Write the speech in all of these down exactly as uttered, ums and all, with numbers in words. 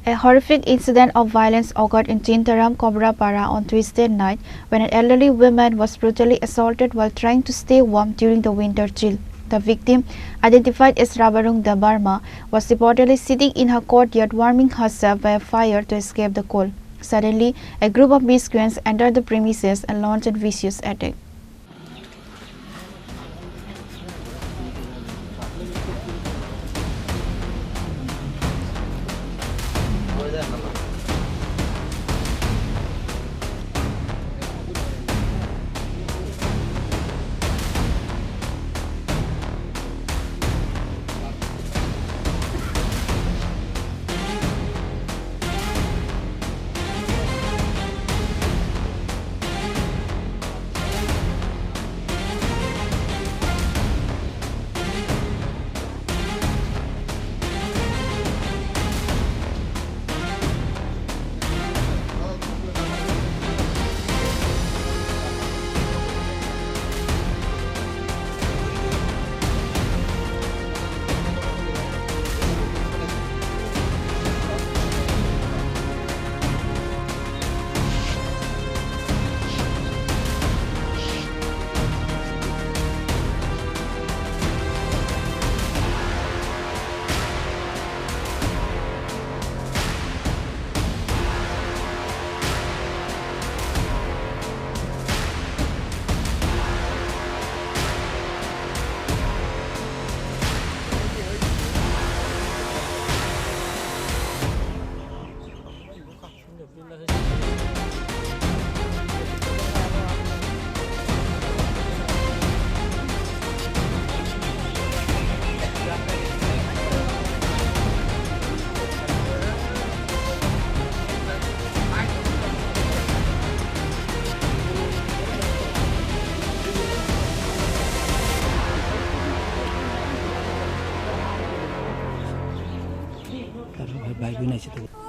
A horrific incident of violence occurred in Chintaram Kobrapara on Tuesday night when an elderly woman was brutally assaulted while trying to stay warm during the winter chill. The victim, identified as Rabarung Debbarma, was reportedly sitting in her courtyard warming herself by a fire to escape the cold. Suddenly, a group of miscreants entered the premises and launched a vicious attack.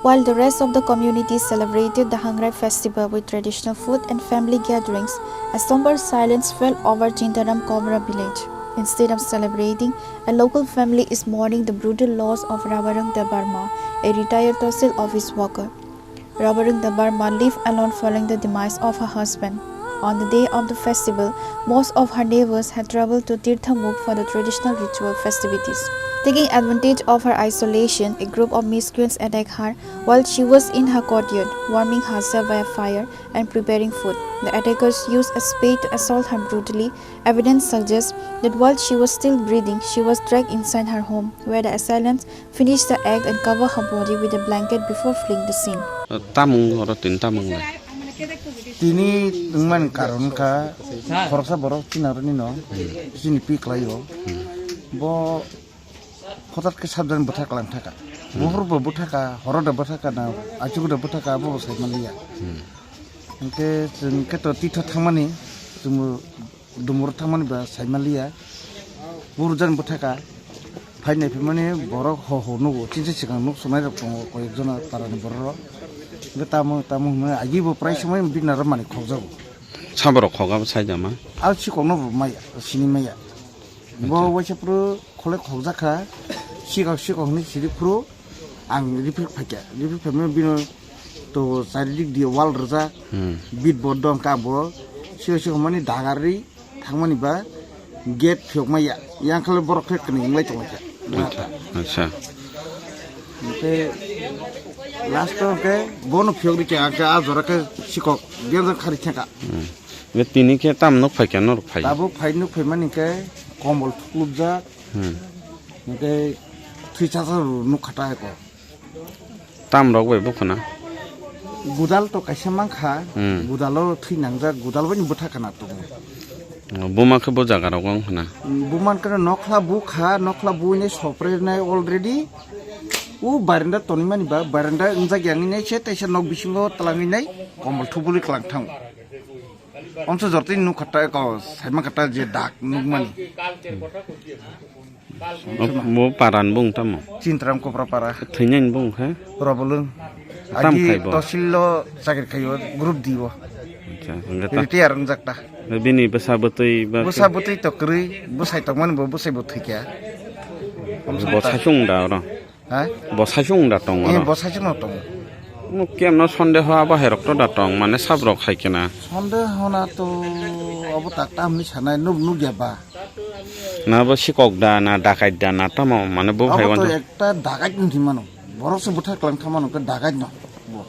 While the rest of the community celebrated the Hangrai festival with traditional food and family gatherings, a somber silence fell over Chintaram Kobra village. Instead of celebrating, a local family is mourning the brutal loss of Rabarang Debbarma, a retired Tehsil office worker. Rabarang Debbarma lived alone following the demise of her husband. On the day of the festival, most of her neighbors had traveled to Tirthamukh for the traditional ritual festivities. Taking advantage of her isolation, a group of miscreants attacked her while she was in her courtyard, warming herself by a fire and preparing food. The attackers used a spade to assault her brutally. Evidence suggests that while she was still breathing, she was dragged inside her home, where the assailants finished the act and covered her body with a blanket before fleeing the scene. Tamung oro tin tamung le. Tini wngmani karon kha khoroksa borok chinaroni no chini pi khlaio. Bo hotat khe sabjani bwthak lang thaka. Buphur bo bwthaka, horo da bwthaka na, achugu da bwthaka, abo bo sai manliya. Hwnkhe chwng khe to titho thangmani, chwngbo dumor thangmani ba sai manliya. Burjani bwthaka, phai nai phimani borok ho ho nugo, chini swkang nuk sunai rok tongo, koyek jona parani borok rok. Hwnkhe tamo tamo hwnwi agi bo prai somoi bini narwk mani khokjago. Saborok khok abo sai jama? Abo sikokno bo maya, sini maya. Bo waisa phuru kholai khokjak kha, sikok sikok hwnwi siri phuru ang rifrik phaikha. Rifrik phaimano bino to charidik di wall rwjak, bit bo dong ka bo sikok sikok mani dagarwi thangmani ba gate phiyokma ya, yang khe borok khe kwnwi wnglai tonglaikha. Acha, acha. Hwnkhe last o hwnkhe bono phiyok rikha, ang khe a jora khe sikok biyang jang khari thangkha. Be tini khe tam nuk phaikha norok phai? Tabuk phai nuk phaimani khe kombol thuklubjak. Hmm. Hwnkhe thwi chasa rw nuk kha ta hai ko. Tam rok bai bukhuna? Gudal to kaisa mankha, hmm, gudalo thwi nangjak, gudal bai bwtha kana tongo. Oh, buma khe bo jaga rogo wng khna? Buma khe nokhla bukha, nokhla buini sopre nai already. U barenda tonimani ba, barenda wngjak yangwi nai se, teisa nok bisingo twlangwi nai, kombol thubuli klang thango. Onso jortini nukha ta eko, saima kha ta je dak nukmani. Mo paran bung tamo? Chintram Kopra para. Thwinani bung khe? Robolung. Tam agi khai bo? Tosil lo chakri khaio, group D o. Acha, hwnkhe ta. Retire wngjak ta. Bini bwsa bwtwi ba? Bwsa bwtwi to kwrwi, bwsai tongmani bo bwsai bo thwikha. Bo sachung da oro? Hai? Bo saichung da tong Eh, oro? Bo saichung no tong. No kemno sondeho abo hai rok to da tong, mane sab rok hai kena. Sondeho na to abo tak tam ni sanai nuk nuk ya ba. Na bo sikok da, na dakai da, na tamo, mane bo Abo hai to wan. Ekta dakai ni mano. Borok se buthar klang thamano ke dakai no. Bo.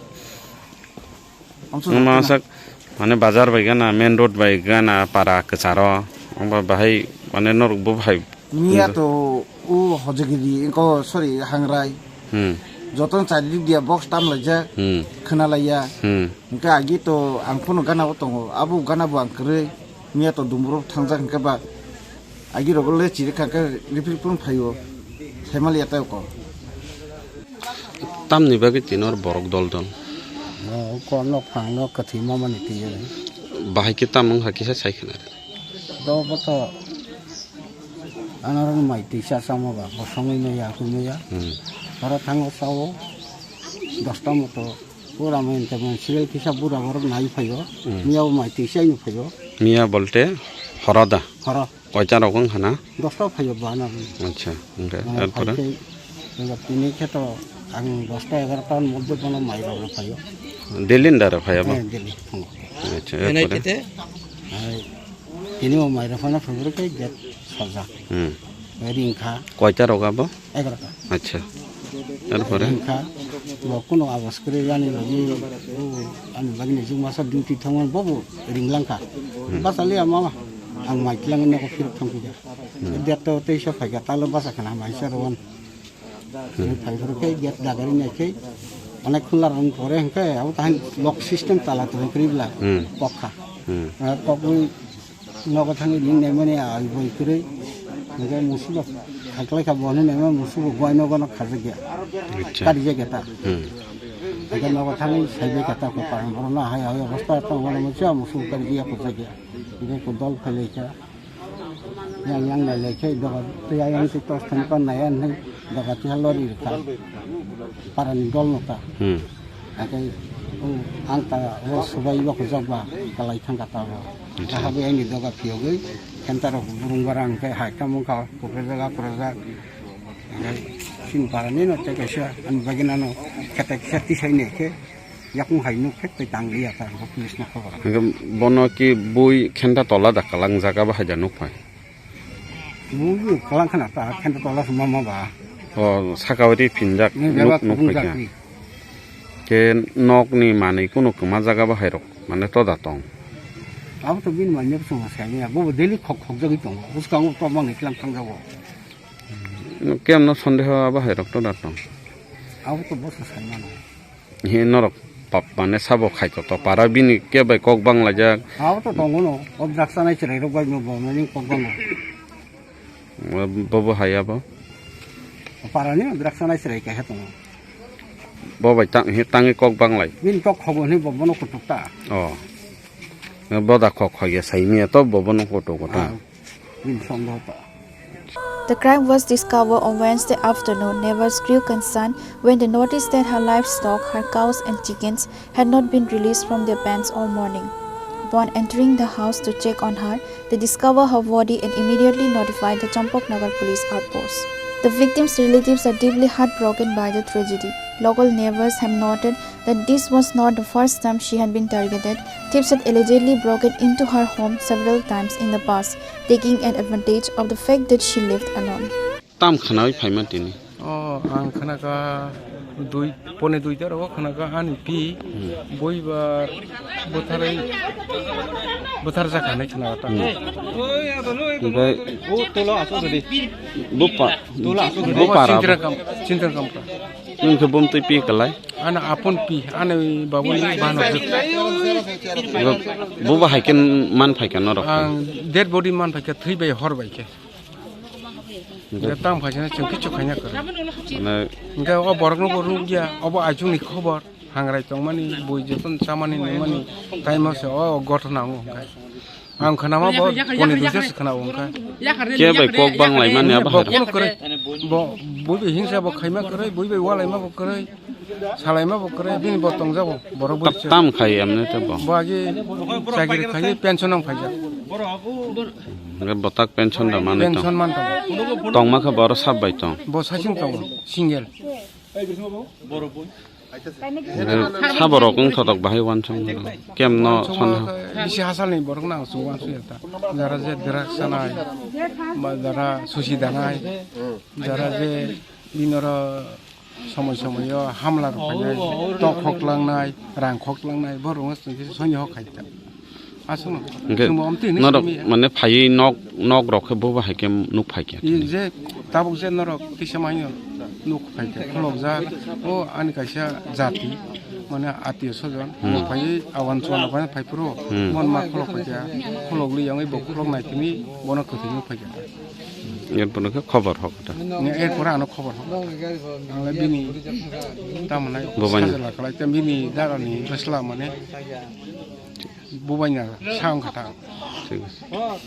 Ang Wngma sak, mane bazar bai gana, main road bai gana, para kwcharo. Wngba bahai, mane norok bo bahai. Miya to o Hojagiri, ko, sorry, Hangrai. Hmm. Jotono charidik dia box tam laijak, Hmm. khna laiya. Hmm. Hingke agi to ang phano gana o tongo, abo gana bo ang kwrwi. Miya to dumbrok thangjak hingke ba agi rogo le chiri kha khe refill phano phaio. Saimaliya tei kok. Tamni bagwi tini oro borok dol dol. O korno phangno kwthwi mamani twi. Bahai khe tamo wngkha kisa sai khna rw. Do bo to anarok mai twi cha chama ba, bo songwi maya, hwnwi maya. Hmm. Oro thango sao dosta moto pura main te main serial kisa bura borok nai phaio. Hmm. Miya bo mai twi chaino phaio. Miya bolte horo da? Horo. Koita rok wng khana? Dosta phaio bana. Acha, hingke, Mane erpore? Phai khe, tini khe to ang dosta egarota ni moddhe bono mai rok phaio. Daily ni dara phaiya bo? Eh, daily, phungo. Acha, erpore? Hai, tini o mai rok phano phungo khe gate sajak. Hmm. Ring kha. Koita rok abo? Egarota. Acha. Erpore? Ring kha. Bo kuno abas kwrwi ani logi, o, ani bagini jung masa duty thangmani bobo ring lang kha. Hmm. Basa liya mama. Ang mai tlang ne ko phirok thang kha. Hmm. Dia to teisa phai kha, talo basa khana mai sa ron. Hmm. Phai phuru khe gate dagari nai khe. Onek khula ron pore hingke, abo tahang lock system tala tong kri bla. Hmm. Pok kha. Hmm. Eh, pok wi nogo thangwi ring nai mani ai boi kwrwi. Hingke musubo khaklai kha bo hinwi naima musubo goi nogo no khajak ya. Acha. Kari jak ya ta. Hmm. Hingke nogo thangwi sai bai kha ta ko parang borok no hai hai obostha tong mani musubo kari jak ya ko jak ya. Hingke ko dol phailai kha. Yang yang lai lai khe doga tei ayang tei tos thani pan nai an hai doga tei lori rikha. Parani dol no ta. Hmm. Akai o ang ta o subai ba kujak ba kalai thang ka ta ba. Acha. Aha bai ani doga phiyogwi kenta rok burung barang khe hai kamung kha kukrajak akrajak. Akai sin parani no tei kaisa ani bagina no khetek khe tisai ne khe. Yakung hai nuk khe tei tang liya ta, bo police no khobor. Hingke bono ki bui khenta tola da kalang jaga bahai da nuk phai? Bui kalang khana ta, khenta tola se mama ba. O, saka bai tei phinjak nuk, nuk phai kha. Ke nok ni manwi kuno kwma jaga bahai rok, mane to da tong. Abo to bini manwi bwswng sai ya, bo daily khok khok jagwi tongo. Bwskango to mangni klang thang jago. Kemno sondeho bahai rok to da tong. Abo to bwswng sai mano. He norok pap mane sabo khai to to para bini ke bai kok bang laijak. Abo to tongo no, o drugs chanai chwrai rok bai no bo mani kok bango. Bobo hai abo. Para ni drugs chanai chwrai kaisa tongo. Bo bai tang he tangwi kok bang lai. Bini tok khobo ni bo bono kutuk ta. Oh. Boda kok khoi ya sai mi to bo bono kutuk ta. Ah. Bini sondeho ta. The crime was discovered on Wednesday afternoon. Neighbors grew concerned when they noticed that her livestock, her cows and chickens, had not been released from their pens all morning. Upon entering the house to check on her, they discovered her body and immediately notified the Champaknagar police outpost. The victim's relatives are deeply heartbroken by the tragedy. Local neighbors have noted that this was not the first time she had been targeted. Thieves had allegedly broken into her home several times in the past, taking an advantage of the fact that she lived alone. Tam khnawi phaima tini? O, ang khnakha dui, pone duita rogo khnakha ani pi, hmm, boibar butharwi, buthar jakha hinwi khnakha ta. Hmm. Oke. Bupa, bupa rabo. Chintrakam, Chintrakam ta. Nwng khe bumtwi pi kwlai? Ano apon pi, ano babuni bano. Bo, bo bahai khe man phaikha norok? Ang dead body man phaikha, thwi bai hor bai khe. Hwnkhe tang phaikhe chwng kichu khaina kwrwi. Mane hwnkhe o borokno bo rwkya, obo aichukni khobor, hangrai tongmani, bui jotono chamani nungmani, time o se o gothona wngo hwnkhe. Ang khwnama bo poni duijo se khwnao wngkha. Khe bai kok bang laimani abo hai rok? Bo kwrwi. Bo, bui bai hingsa bo khaima kwrwi, bui bai walaima bo kwrwi, salaima bo kwrwi, bini bo tongjago, borok bui. Tam khai emne te bo? Bo agi chakri khai pension ang phaijak. Hwnkhe botak pension da manwi tong? Pension man tongo. Tongma khe bo oro sab bai tong? Bo saichung tongo, single. Saborok wng thotok bahai uansong kem no sonna. Bisi hasalni borok nang chwng uansuk ya ta. Jara je drugs chanai, ba jara susi danai, jara je dinoro somoi somoi o hamla rok phainai, tok khok langnai, rang khok langnai, borok wng chwng khe soini hok khai ta. Aswkno. Hwnkhe chwngbo amtwi hwnwi norok simi ya. Mane phaiwi nok, nok rok khe bo bahai khe nuk phai khe. I je tabuk je norok kisa maino nuk phai khe khulokjak. O ani kaisa jati, mane atiyo sojon. Hmm. Nuk phaiwi awan chuana phai phuru. Hmm. Mon ma khulok phai khe, khulok li yangwi bo khulok nai tini bono kwthwi nuk phai khe. Erpore khe khobor hok ta. Erpore ano khobor hok. Ang le bini tamo nai. Bobani. Sajla kalai te bini dara ni bwsla mane. Bubaina sa wngkha ta. Thik ase.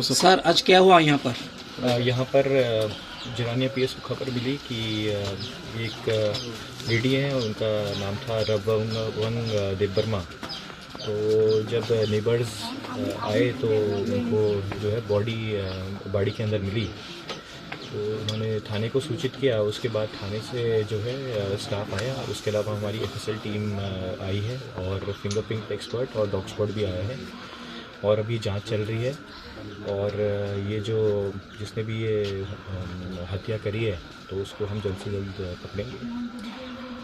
Sir, आज क्या हुआ यहाँ पर? अ, यहाँ पर, अ, जिरानिया पीएस को खबर मिली कि, अ, एक, अ, लेडी हैं, उनका नाम था रवंग, वंग, अ, देबबर्मा। तो जब नेबर्स, अ, आए तो उनको जो है बॉडी, अ, बाड़ी के अंदर मिली। तो उन्होंने थाने को सूचित किया। उसके बाद थाने से जो है, अ, स्टाफ आया। उसके अलावा हमारी एफएसएल टीम, अ, आई है और फिंगरप्रिंट एक्सपर्ट और डॉग स्क्वाड भी आया है और अभी जांच चल रही है। और, अ, ये जो, जिसने भी ये, अम, हत्या करी है, तो उसको हम जल्द से जल्द, अ, पकड़ेंगे।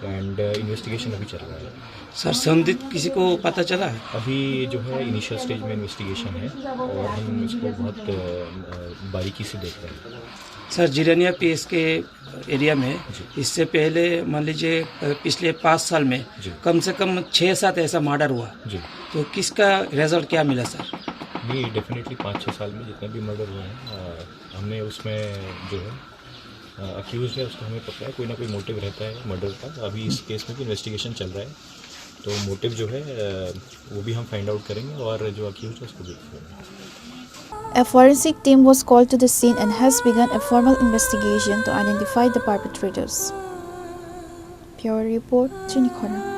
एंड, अ, इन्वेस्टिगेशन अभी चल रहा है। सर, संदिग्ध किसी को पता चला है? अभी जो है, इनिशियल स्टेज में इन्वेस्टिगेशन है और हम इसको बहुत, अ, अ, बारीकी से देख रहे हैं। सर, जिरानिया पीएस के एरिया में जी। इससे पहले, मान लीजिए, अ, पिछले पाँच साल में जी। कम से कम छः सात ऐसा मर्डर हुआ। जी। तो किसका रिजल्ट क्या मिला, सर? नहीं, डेफिनेटली पाँच छः साल में जितने भी मर्डर हुए हैं, अ, हमने उसमें जो है, अ, अक्यूज्ड है, उसको हमें पकड़ा है। कोई ना कोई मोटिव रहता है मर्डर का। अभी इस केस में भी इन्वेस्टिगेशन चल रहा है, तो मोटिव जो है, अ, वो भी हम फाइंड आउट करेंगे और जो अक्यूज्ड है, उसको भी पकड़ेंगे। A forensic team was called to the scene and has begun a formal investigation to identify the perpetrators. Bureau Report, Chini Khorang.